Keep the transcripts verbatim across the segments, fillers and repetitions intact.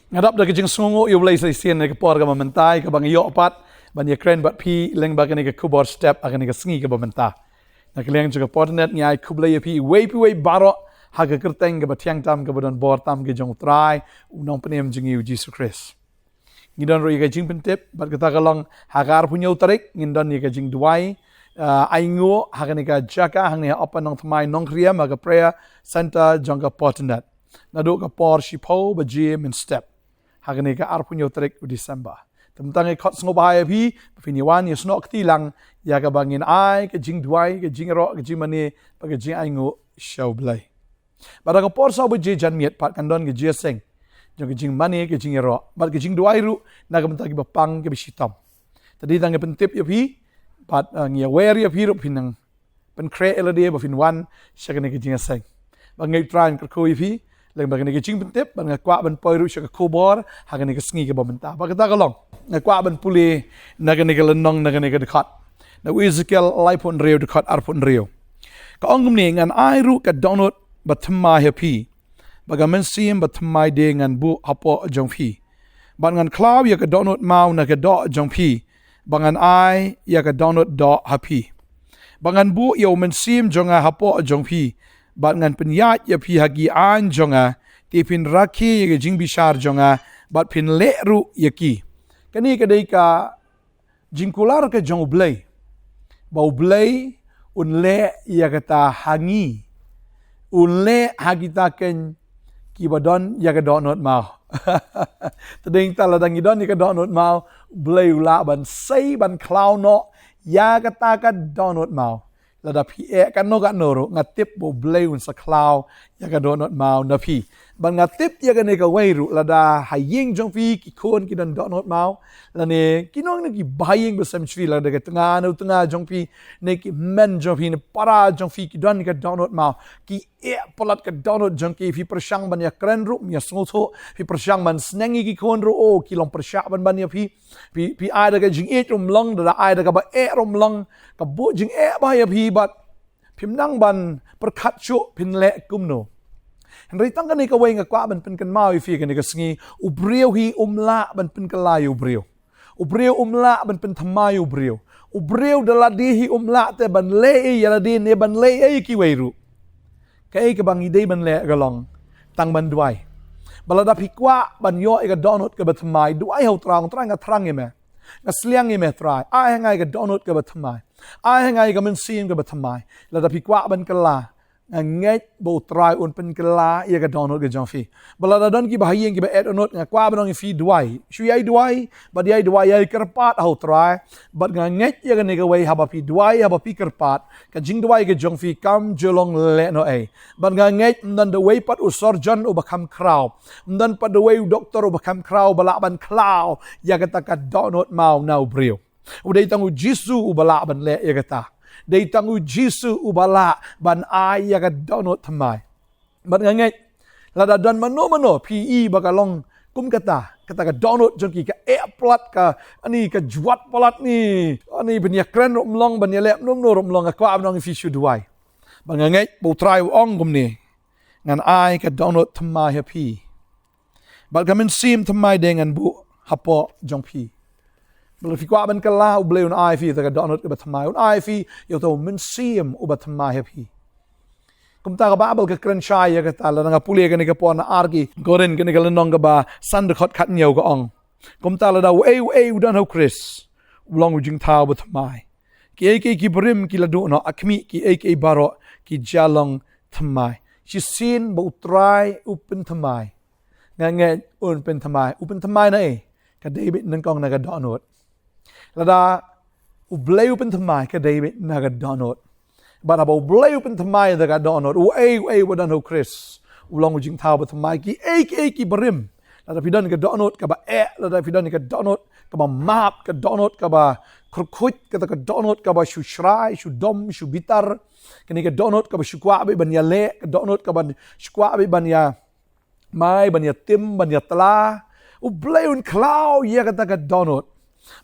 Nga dap da ka jingsngewnguh ïa U Blei sa shisien ha ka por kaba mynta, kaba nga ïoh pat ban ïakren bad phi lyngba kane ka khubor step ha kane ka sngi kaba mynta. Na ka liang jong ka Portinet ngi ai khublei ïa phi iwei pa iwei baroh ha ka kyrteng kaba thiang tam kaba don bor tam ka jong U Trai, U Nongpynim jong ngi U Jisu Khrist. Ngi don ruh ïa ka jingpyntip bad kata ka long ha ka arphew hynñiew tarik ngin don ïa ka jingduwai, ah, ainguh ha kane ka jaka hangne ha Upper Nongthymmai Nongkriem ha ka Prayer Center jong ka Portinet. Naduh ka por shiphew baje mynstep ha kane ka arphew hynñiew tarik u December. Te mynta nga khot sngewbha ïa phi ba phin ïa wan ïa snoh kti lang ïa kaba ngin ai ka jingduwai, ka jingïaroh, ka jingmane bad ka jingainguh sha U Blei. Bad ha ka por saw baje janmiet pat kan don ka jingïaseng jong ka jingmane, ka jingïaroh bad ka jingduwai ruh na ka bynta kiba pang kiba shitom. Te dei tang nga pyntip ïa phi bad, eh, nga ïawer ïa phi ruh phin nang pynkhreh ïa lade ba phin wan sha kane ka jingïaseng. Bad nga ïatreilang kyrkhu ïa phi lyngba kane ka jingpyntip bad nga kwah ban poi ruh sha ka khubor ha kane ka sngi kaba mynta. Bad kata ka long, nga kwah ban pule na kane ka lynnong, na kane ka dkhot, na u Ezekiel laiphew hynriew, dkhot arphew hynriew. Ka ong kumne: Ngan ai ruh ka dohnud bathymmai ha phi, bad ka mynsiem bathymmai de ngan buh hapoh jong phi, bad ngan khlaw ïa ka dohnud maw na ka doh jong phi, ba ngan ai ïa ka dohnud doh ha phi. Ba ngan buh ïa u Mynsiem jong nga hapoh jong phi, bad ngan pynïaid ïa phi ha ki aiñ jong nga, te phin rakhe ïa ka jingbishar jong nga, bad phin leh ruh ïa ki. Kane ka dei ka jingkular ka jong U Blei, ba U Blei un leh ïa kata ha ngi, un leh ha kita ken kiba don ïa ka dohnud maw. Te dei tang lada ngi don ïa ka dohnud maw, U Blei u lah ban sei ban khlaw noh ïa kata ka dohnud maw. Lada phi eh kano kano ruh, nga tip ba U Blei un sa khlaw ïa ka dohnud maw na phi. Bad nga tip ïa kane kawei ruh, lada ha ïing jong phi ki khun ki don dohnud maw, lane kino kino ki bahaïing basem shuh, lada ka tnga ne u tnga jong phi, ne ki hynmen jong phi, ne para jong phi ki don ka dohnud maw, ki eh palat ka dohnud jong ki, phi pyrshang ban ïakren ruh ym ïasngewthuh, phi pyrshang ban sneng ïa ki khun ruh, oh, ki long pyrshah ban ban ïa phi. Phi, phi ai da ka jingïeit ruh ym long, da, da ai da kaba eh ruh ym long, ka buh jingeh bha ïa phi bad phim nang ban pyrkhat shuh phin leh kumno. Hynrei tang kane kawei nga kwah ban pynkynmaw ïa phi kane ka sngi, u briew hi um lah ban pynkylla ïa u briew. U briew um lah ban pynthymmai ïa u briew. U briew da lade hi um lah te ban leh ei ïa lade ne ban leh ei ïa kiwei ruh. Kaei kaba ngi dei ban leh ka long tang ban duwai. Ba lada phi kwah ban ïoh ïa ka dohnud kaba thymmai, duwai ha u Trai, ong Trai, nga thrang ïa me. Nga sliang ïa me Trai. Ai ha nga ïa ka dohnud kaba thymmai. Ai ha nga ïa ka mynsiem kaba thymmai. Lada phi kwah ban kylla, nga ngeit ba u Trai un pynkylla ïa ka dohnud ka jong phi. Ba lada don kiba ha ïing kiba eh dohnud, nga kwah ban ong ïa phi duwai. Shu ïai duwai, bad ïai duwai, ïai kyrpad ha u Trai. Bad nga ngeit ïa kane kawei, haba phi duwai, haba phi kyrpad, ka jingduwai ka jong phi kam ju long lehnohei. Bad nga ngeit ym don da uwei pat u surgeon uba kham khraw, ym don pat da uwei u doktor uba kham khraw ba lah ban khlaw ïa kata ka dohnud maw na u briew. U dei tang U Jisu uba lah ban leh ïa kata. Dei tang U Jisu uba lah ban ai ïa ka dohnud thymmai. Bad nga ngeit lada don mano mano phi i ba ka long kum kata, kata ka dohnud jong ki ka eh palat, ka, ani, ka jwat palat, ni, ani, ban ïakren ruh ym long, ban ïaleh mano mano ruh ym long, nga kwah ban ong ïa phi shu duwai. Bad nga ngeit ba u Trai u ong kumne: Ngan ai ka dohnud thymmai ha phi, bad ka mynsiem thymmai de ngan buh hapoh jong phi. Ba lada phi kwah ban kylla, u Blei un ai phi ïa ka dohnud kaba thymmai, un ai phi ïa uta u mynsiem uba thymmai ha phi. Kumta ka Baibl ka kren shai ïa kata, lada nga pule kane ka por na ar ki Korinth, kane ka lynnong kaba san, dkhot khathynñiew, ka ong: Kumta lada uei uei u don ha u Khrist, u long u jingthaw bathymmai. Kiei kiei ki barim ki la duh noh, ha khmih, kiei kiei baroh ki jia long thymmai. Shisien ba u Trai u pynthymmai, nga ngeit un pynthymmai. U pynthymmai na ei? Ka dei beit nyngkong na ka dohnud. Lada u Blei u pynthymmai, ka dei beit na ka dohnud. Bad haba u Blei u pynthymmai da ka dohnud, uei uei uba don ha u Khrist, u long u jingthaw bathymmai. Kiei kiei ki barim, lada phi don ka dohnud kaba eh, lada phi don ka dohnud kaba map, ka dohnud kaba kyrkhuid, kata ka dohnud kaba shu shrai, shu dom, shu bitar, kane ka dohnud kaba shu kwah beit ban ïaleh, ka dohnud kaba shu kwah beit ban ïa mai, ban ïa tim, ban ïa tla, u Blei un khlaw ïa kata ka dohnud.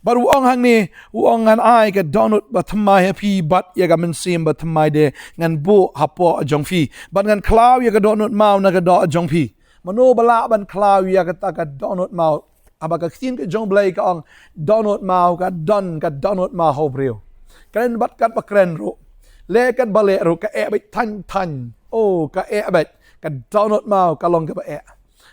Bad u ong hangne, u ong: Ngan ai ka dohnud bathymmai ha phi, bad ïa ka mynsiem bathymmai de ngan buh hapoh jong phi, bad ngan khlaw ïa ka dohnud maw na ka doh jong phi. Mano ba lah ban khlaw ïa kata ka dohnud maw? Haba ka ktien ka jong U Blei ka ong, dohnud maw ka don, ka dohnud maw ha u briew. Kren bad katba kren ruh, leh katba leh ruh, ka eh beit thang thang. Oh, ka eh beit. Ka dohnud maw ka long kaba eh.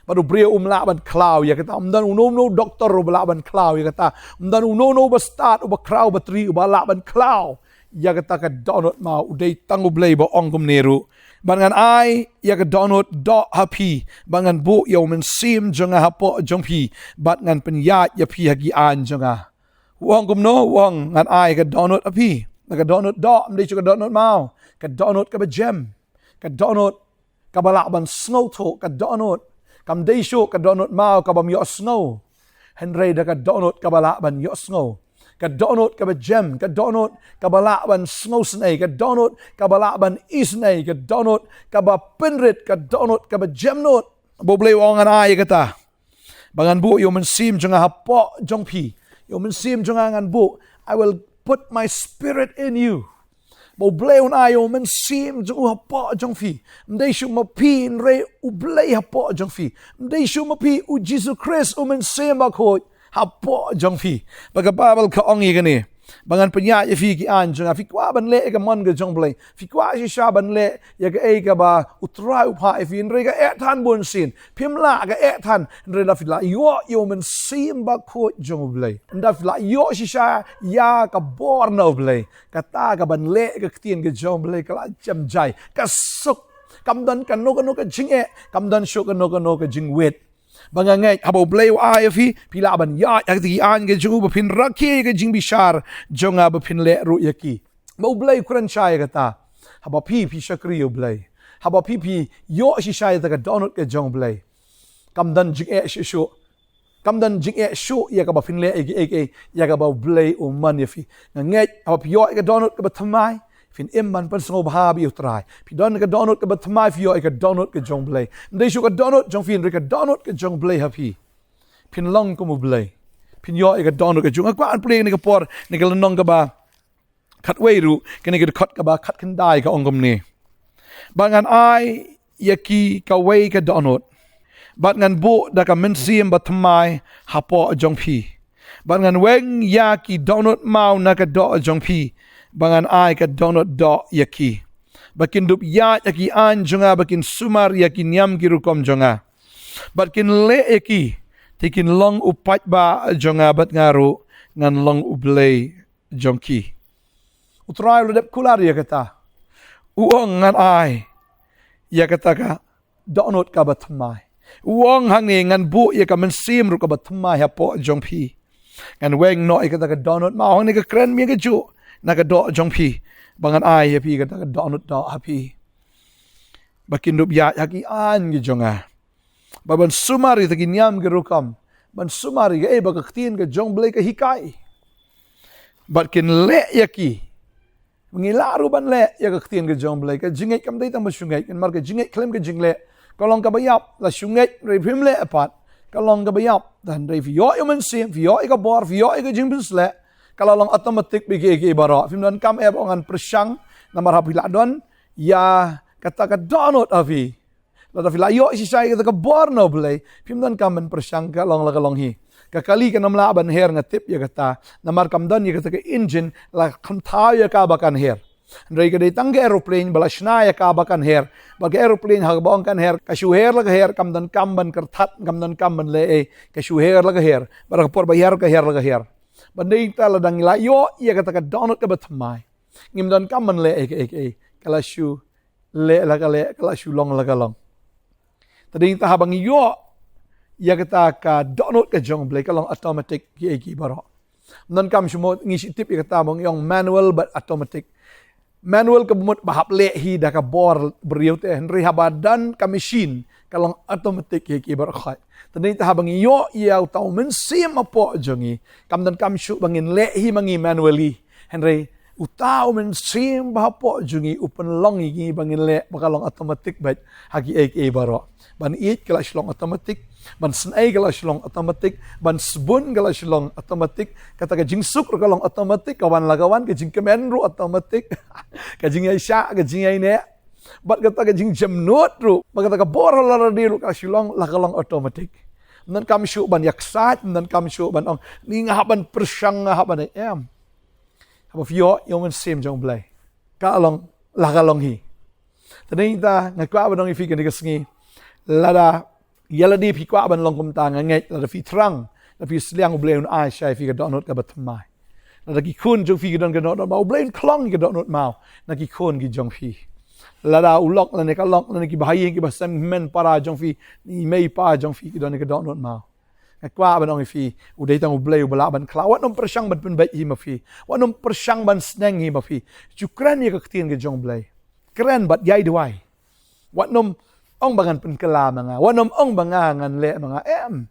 Bad u briew um lah ban khlaw ïa kata. Um don uno uno doktor ruh ba lah ban khlaw ïa kata. Um don uno uno ba stad, uba khraw, uba tri, uba lah ban khlaw ïa kata ka dohnud maw. U dei tang U Blei ba ong kumne ruh. Bad ngan ai ïa ka dohnud doh ha phi, bad ngan buh ïa U Mynsiem jong nga hapoh jong phi, bad ngan pynïaid ïa phi ha ki aiñ jong nga. U ong kumno? U ong, ngan ai ka dohnud ha phi. Na ka dohnud doh, ym dei shuh ka dohnud maw. Ka dohnud kaba jem. Ka dohnud kaba lah ban sngewthuh, ka dohnud. Kam dei shuh ka dohnud maw kabym ïohsngew. Hynrei da ka dohnud kaba lah ban ïohsngew. Ka dohnud kaba jem, ka dohnud kaba lah ban sngewsynei, ka dohnud kaba lah ban isynei, ka dohnud kaba pynrit, ka dohnud kaba jemnud. Ba U Blei u ong ngan ai kata. Ba ngan buh ïa U Mynsiem jong nga hapoh jong phi. Ïa U Mynsiem jong nga ngan buh. I will put my spirit in you. Ba U Blei un ai ïa U Mynsiem jong u hapoh jong phi. Ym dei shuh ma phi hynrei U Blei hapoh jong phi. Ym dei shuh ma phi, U Jisu Khrist, U Mynsiem Bakhuid hapoh jong phi. Ba ka Baibl ka ong ïa kane. Ba ngan pynïaid ïa phi ki aiñ jong nga. Phi kwah ban leh ïa ka mon ka jong U Blei. Phi kwah shisha ban leh ïa kaei kaba U Trai u phah ïa phi. Hynrei ka eh than bunsien. Phim lah, ka eh than. Hynrei ynda phi la ïoh ïa U Mynsiem Bakhuid jong U Blei, ynda phi la ïoh shisha ïa ka bor na U Blei, kata ka ban leh ka ktien ka jong U Blei ka la jem jai, ka suk. Kam don kano kano ka jingeh, kam don shuh kano kano ka jingwit. Ba nga ngeit haba U Blei u ai ïa phi, phi lah ban ïaid ha kata ki aiñ ka jong u, ba phin rakhe ïa ka jingbishar jong nga, ba phin leh ruh ïa ki. Ba U Blei u kren shai ïa kata. Haba phi, phi shakri ïa U Blei, haba phi, phi ïoh shisha ïa kata ka dohnud ka jong U Blei, kam don jingeh shuh shuh. Kam don jingeh shuh ïa kaba phin leh ïa kiei kiei, ïa kaba U Blei u mon ïa phi. Nga ngeit haba phi ïoh ïa ka dohnud kaba thymmai, phin im ban pynsngewbha bad ïa U Trai. Phi don ka dohnud kaba thymmai, phi ïoh ïa ka dohnud ka jong U Blei. Ym dei shuh ka dohnud jong phi hynrei ka dohnud ka jong U Blei ha phi. Phin long kum U Blei. Phin ïoh ïa ka dohnud ka jong. Nga kwah ban pule ïa kane ka por, ïa kane ka lynnong kaba khatwei ruh, kane ka dkhot kaba khatkhyndai ka ong kumne. Ba ngan ai ïa ki kawei ka dohnud, bad ngan buh da ka Mynsiem Bathymmai hapoh jong phi. Bad ngan weng ïa ki dohnud maw na ka doh jong phi, ba ngan ai ka dohnud doh ïa ki. Ba kin dup ïaid ha ki aiñ jong nga, ba kin sumar ïa ki niam ki rukom jong nga. Bad kin leh ïa ki, te kin long u paidbah jong nga bad nga ruh ngan long U Blei jong ki. U Trai u la dep kular ïa kata. U ong ngan ai ïa kata ka dohnud kaba thymmai. U ong hangne ngan buh ïa ka Mynsiem ruh kaba thymmai hapoh jong phi. Ngan weng noh ïa kata ka dohnud maw, hangne ka kren biang kajuh na ka doh jong phi. Ba ngan ai ïa phi kata ka dohnud doh ha phi. Ba kin dup ïaid ha ki aiñ ki jong nga. Ba ban sumar ïa ki niam ki rukom. Ban sumar ïa kaei ba ka ktien ka jong U Blei ka hikai. Bad kin leh ïa ki. Ngi lah ruh ban leh ïa ka ktien ka jong U Blei. Ka jingngeit kam dei tang ba shu ngeit, namar ka jingngeit khlem ka jingleh ka long kaba ïap. La shu ngeit hynrei phim leh pat, ka long kaba ïap. Hynrei phi ïoh ïa U Mynsiem, phi ïoh ïa ka bor, phi ïoh ïa ka jingpynshlur, ka la long automatic bad kiei kiei baroh. Phim donkam eh ba ngan pyrshang, namar haba phi la don ïa kata ka dohnud ha phi, lada phi la ïoh shisha ïa kata ka bor na U Blei, phim donkam ban pyrshang, ka long la ka long hi. Ka kali kan ym lah ban her, nga tip ïa kata. Namar kam don ïa kata ka engine la kham thaw ïa ka ba kan her. Hynrei ka dei tang ka aeroplane ba la shna ïa ka ba kan her. Bad ka aeroplane haba ong kan her, ka shu her la ka her, kam donkam ban kyrthat, kam donkam ban leh ei, ka shu her la ka her. Bad ha ka por ba her, ka her la ka her. Bad dei tang lada ngi la ïoh ïa kata ka dohnud kaba thymmai, ngim donkam ban leh ei ei ei, ka la shu leh la ka leh, ka la shu long la ka long. Te dei tang haba ngi ïoh ïa kata ka dohnud ka jong U Blei, ka long automatic kiei kiei baroh. Ym donkam shu mo, ngi shu tip ïa kata ba ngi ong manual bad automatic. Manual ka mut ba hap leh hi da ka bor briew te, hynrei haba don ka machine, ka long automatic kiei kiei baroh khoit. Te dei tang haba ngi ïoh ïa uta U Mynsiem hapoh jong ngi, kam donkam shuh ba ngin leh hi ma ngi manually. Hynrei uta U Mynsiem ba hapoh jong ngi u pynlong ïa ngi ba ngin leh, ba ka long automatic bad ha kiei kiei baroh. Ban ïeit ka la shu long automatic, ban synei ka la shu long automatic, ban sbun ka la shu long automatic, kata ka jingsuk ruh ka long automatic, ka wan la ka wan, ka jingkmen ruh automatic, ka jingïaishah, ka jingïaineh, Bad kata ka jingjemnud ruh, bad kata ka bor ha la lade ruh ka shu long, la ka long automatic. Ym donkam shuh ban ïaksaid, ym donkam shuh ban ong, ni nga hap ban pyrshang, nga hap ban em. Haba phi ïoh ïa u Mynsiem jong U Blei, ka long, la ka long hi. Te dei ta, nga kwah ban ong ïa phi kane ka sngi, lada ïa lade phi kwah ban long kumta, nga ngeit lada phi thrang, lada phi sliang, U Blei un ai shai ïa phi ka dohnud kaba thymmai. Lada ki khun jong phi ki don ka dohnud maw, U Blei un khlong ïa ka dohnud maw na ki khun ki jong phi. Lada u lok lane ka lok lane ki bahaïing ki basem, hynmen para jong phi, i mei i pa jong phi ki don ïa ka dohnud maw. Nga kwah ban ong ïa phi, u dei tang U Blei uba lah ban khlaw. Wat nym pyrshang ban pynbeit hi ma phi. Wat nym pyrshang ban sneng hi ma phi. Ju kren ïa ka ktien ka jong U Blei. Kren bad ïai duwai. Wat nym ong ba ngan pynkylla ma nga. Wat nym ong ba nga ngan leh ma nga. Em.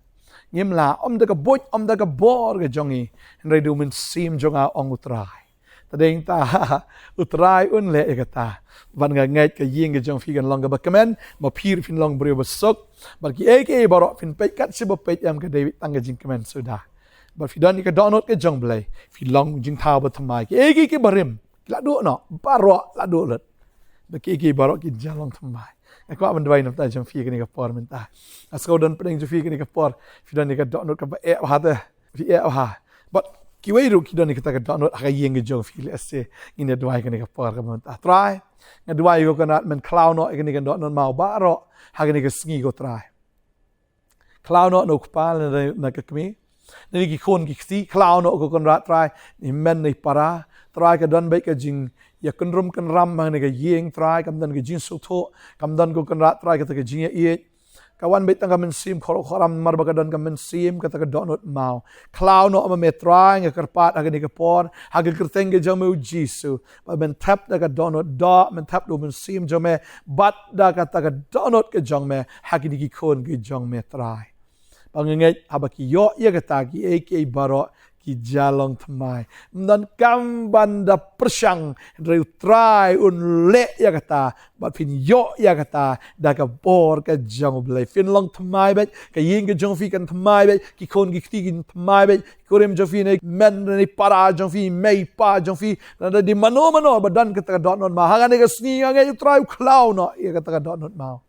Ngim lah, ym da ka buit, ym da ka bor ka jong ngi. Hynrei da u Mynsiem jong nga, ong U Trai. Te dei ta, U Trai un leh ïa kata. Bad nga ngeit ka ïing ka jong phi kan long kaba kmen, ma phi ruh phin long briew ba suk. Bad kiei kiei baroh phin peit kat shaba peit, em, ka dei tang ka jingkmen suda. Bad phi don ïa ka dohnud ka jong U Blei, phi long jingthaw ba thymmai. Kiei kiei kiba rim, ki la duh noh, baroh la duh lut. Bad kiei kiei baroh kin jia long thymmai. Nga kwah ban duwai na bynta jong phi kane ka por mynta. Nga sngew don pdeng jong phi kane ka por, phi don ïa ka dohnud kaba eh bha te. Phi eh bha. Bad kiwei ruh ki don ïa kata ka dohnud ha ka ïing ka jong phi, lehse ngin ïa duwai kane ka por kaba mynta. Trai, nga duwai ko Kynrad, men khlaw noh ïa kane ka dohnud maw baroh ha kane ka sngi ko Trai. Khlaw noh na u kpa, na, na ka kmie, na ki khun ki kti, khlaw noh ko Kynrad Trai, na i men na i para. Trai, ka don beit ka jingïakynrum kynram ha kane ka ïing Trai, kam don ka jingsngewthuh, kam don ko Kynrad Trai kata ka jingïaieit. Ka wan beit tang ka mynsiem khoroh khoram namar ba ka don ka mynsiem kata ka dohnud maw. Khlaw noh ma me Trai, nga kyrpad ha kane ka por, ha ka kyrteng ka jong me U Jisu. Ba men thep da ka dohnud doh, men thep da u Mynsiem jong me, bad da kata ka dohnud ka jong me ha kine ki khun ki jong me Trai. Ba nga ngeit haba ki ïoh ïa kata, kiei kiei baroh ki jia long thymmai. Ym donkam ban da pyrshang, hynrei U Trai un leh ïa kata, bad phin ïoh ïa kata da ka bor ka jong U Blei. Phin long thymmai beit, ka ïing ka jong phi kan thymmai beit, ki khun ki kti kin thymmai beit, kurim jong phi ne men ne para jong phi, mei pa jong phi, lada dei mano mano ba don kata ka dohnud maw, ha kane ka sngi nga ngeit U Trai u khlaw noh ïa kata ka dohnud maw.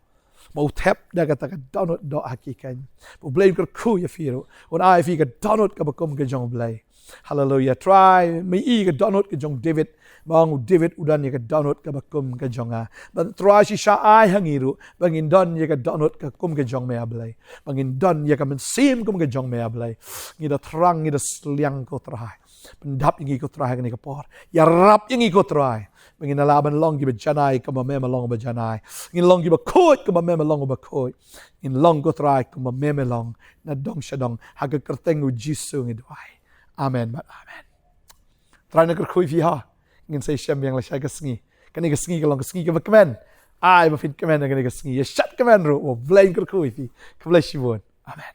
Ba u thep da kata ka dohnud doh ha ki khein. Ba U Blei un kyrkhu ïa phi ruh, un ai ïa phi ka dohnud kaba kum ka jong U Blei. Haleluia. Trai, me i ka dohnud ka jong David. Ba ong u David u don ïa ka dohnud kaba kum ka jong nga. Bad Trai shisha ai ha ngi ruh ba ngin don ïa ka dohnud ka kum ka jong me A Blei. Ba ngin don ïa ka mynsiem kum ka jong me A Blei. Ngi da thrang, ngi da sliang ko Trai. Pyndap ïa ngi ko Trai ha kane ka por. Ïarap ïa ngi ko Trai. Ba ngin da lah ban long kiba janai kumba me me long uba janai. Ngin long kiba khuid kumba me me long uba khuid. Ngin long ko Trai kumba me me long. Na dong sha dong. Ha ka kyrteng U Jisu ngi duwai. Amen bad amen. Trai un kyrkhu ïa phi ha. Ngin sa ïashem biang lashai ka sngi. Kane ka sngi ka long ka sngi kaba kmen. Ai ba phin kmen ha kane ka sngi. Ïa shad kmen ruh. U Blei un kyrkhu ïa phi. Khublei shibun. Amen.